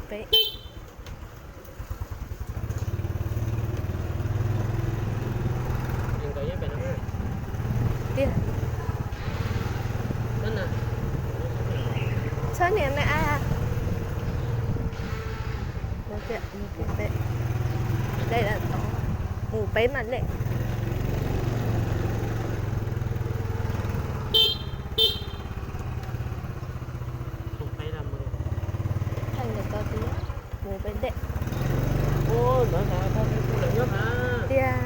Peb. Tiag. Txhob niam me a. Mus peb, mus peb, mus peb mas lej. Thaij ntawm ko tiag, mus peb ntej. Tiag.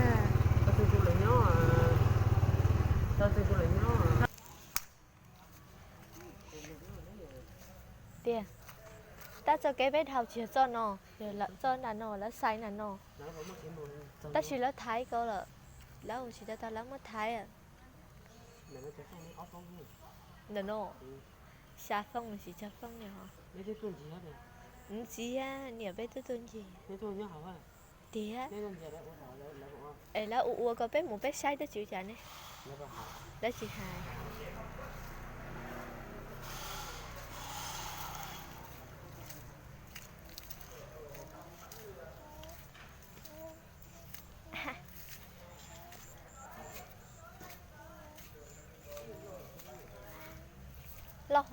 Tiag, tab txoj kev peb dhau tsis yog txoj no, yog lawv txoj nram no, lawv xais nram no. Tab sis lawv thaiv ko lawm, lawv ua tsis tau tau lawv muab thaiv. Ntawm no, xya foob los sis tsawg foob li os. Ntxiv, niam peb twb tuaj ncig. Tiag. Es lawv ua ua ko peb mus peb saib twb tsis ua cas ne. Lawv tsis hais. Loj.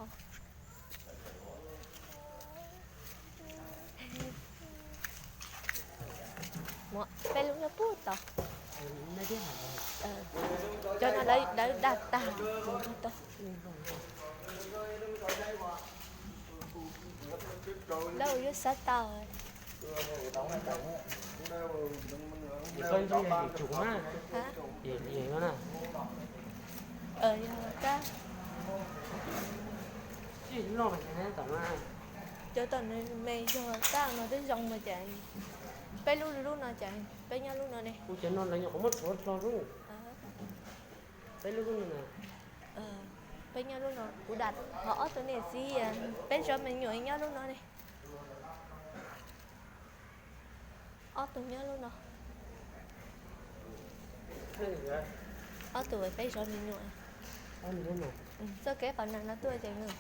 Peb lub nyob puag tod. Cov no lawv dag tag. Lawv ua yuav xav tau. Cov tom me yog tab no twb zoo mas cas, peb lub lub no cas peb nyob lub no ne. Peb nyob lub no kuv dam ho ob tug niam txiv, peb zov me nyuam nyob lub no ne. Ob tug nyob lub no. Ob tug peb zov me nyuam. Txoj kev qhov nag no tuaj ces nws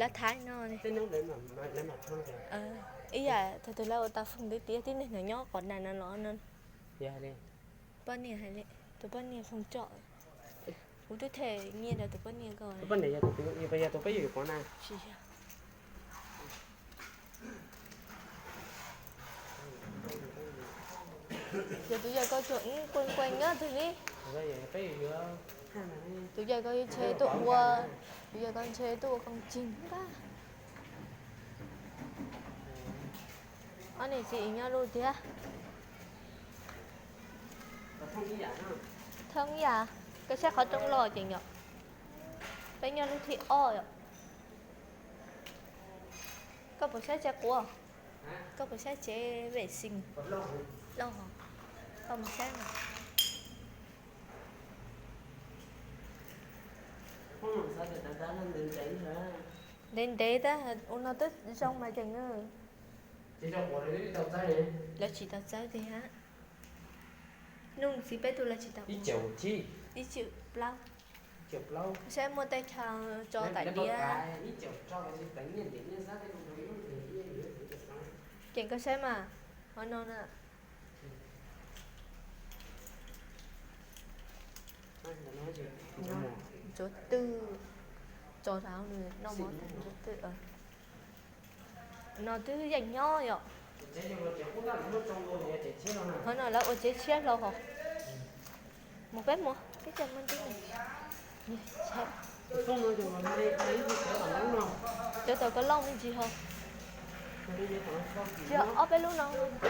lawv thaiv no. Ib yam thaum twg lawv ua tau foom ntiv tiav tib neeg nyob qhov nag no los no. Poj niam hais li, tus poj niam foom tsom. Kuv twb them nyiaj rau tus poj niam ko. Ces tus yawg ko tsuas ib nkuaj nkuaj nyob twg li. Tus yawg ko yuav ntshe tuaj ua, tus yawg ko ntshe tuaj ua koom cig npab. Ob niam txiv nyob lub tiag. Thoob ib yam, koj saib qhov rooj loj ces yom. Peb nyob lub thib ob yom. Koj puas saib tsev quav? Koj puas saib tsev vệ sinh? Loj hos. Koj mus saib mas. Ntev ntev tab ua no twb zoo mas ces lawv tsis tau txawb tiag. Hnub ntxiv peb tuaj lawv tsis tau ua. Ib txwm plaub. Saib muaj tej chaw tso tais diav. Ces koj saib mas, qhov no na. Ntsuav twg, tso rau nws noj mov ntsuav twg. No twb yeej nyob yom. Qhov no lawv ua tsev tshiab hlo hos. Mus peb mus, peb cov mus ntxiv. Cov tau koj lauj me ntsis hos. Tsis ob peb lub no,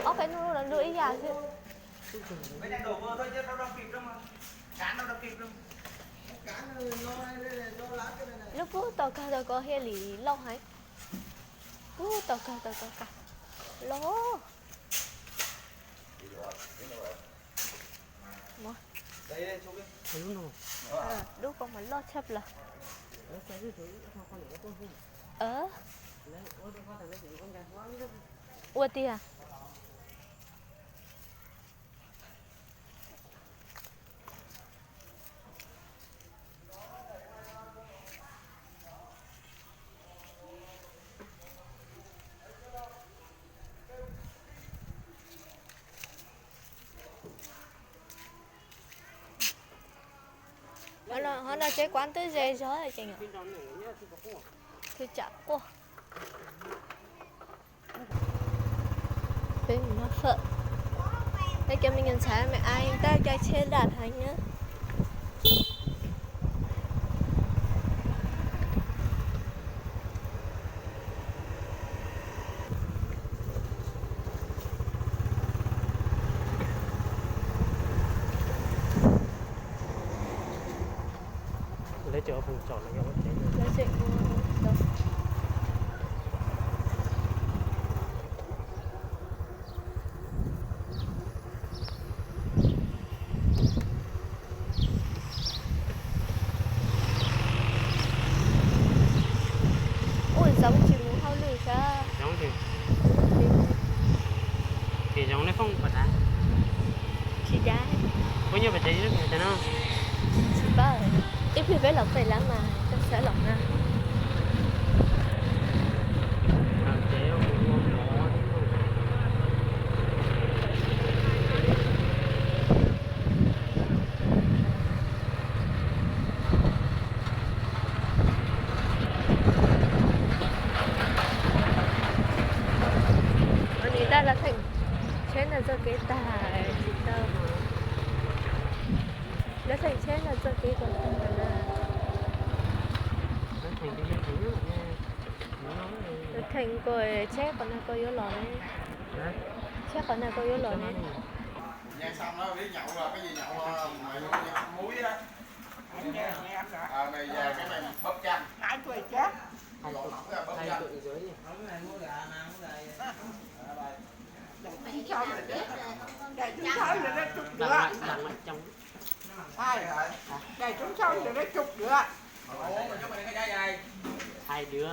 ob peb lub no lub ib yam xwb. Lub pub tau kawg tau ko thiaj li lauj heev. Pub tau kawg tau ko kawg. Lauj. Lub ko mas loj tshaj plaws. Ua tiag. Hov no tsev kuav twb ze zog ces thwv tsam quaj. Peb mus noj fawm. Peb cov me nyuam ntxhais me ai tab cov tsheb dam heev na. Lawv tseem ua phoom tsom los yog ua tsev? Ua zoov tsis mus hauj lwm sab. Ces zoov nej fooj pom tas? Tsis dai. Puab nyob pem tsev lub tsev no? Tsis paub. Ib pliag peb los pem lawm mas koj sawv los na. Ua nim tab lawv theem tsheb ntawm txoj kev tag tsis tau. Lawv theem tsheb ntawm txoj kev kom tag na. Lawv theem kom tsheb qhov no koj yuav los ne. Tsheb qhov no koj yuav los ne. Daim troob thawj yog lawv tsum dua. Daim troob thawj yog lawv tsum dua. Hai đứa.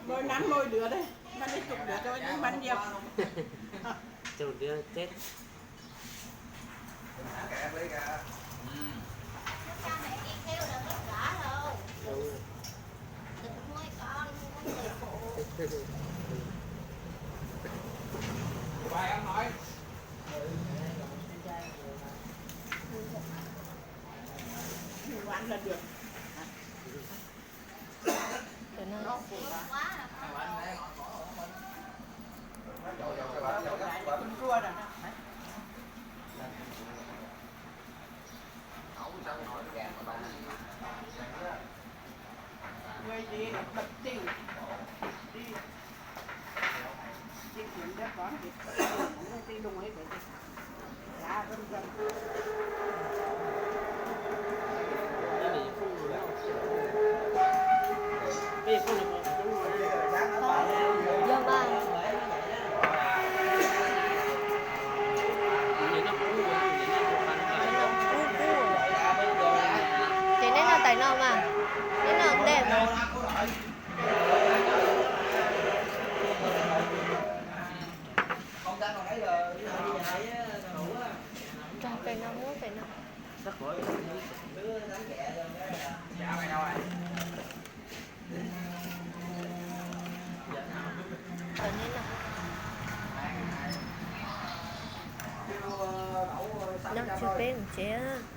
Mười năm mười đứa đây, mà đi chục đứa cho những bánh nhiều. Chục đứa chết. Ces neb noj tais no mas, neb noj ntej mas. Nrog pem no, muab pem no. Kom neb noj. Noj tsuag peb mus tsev.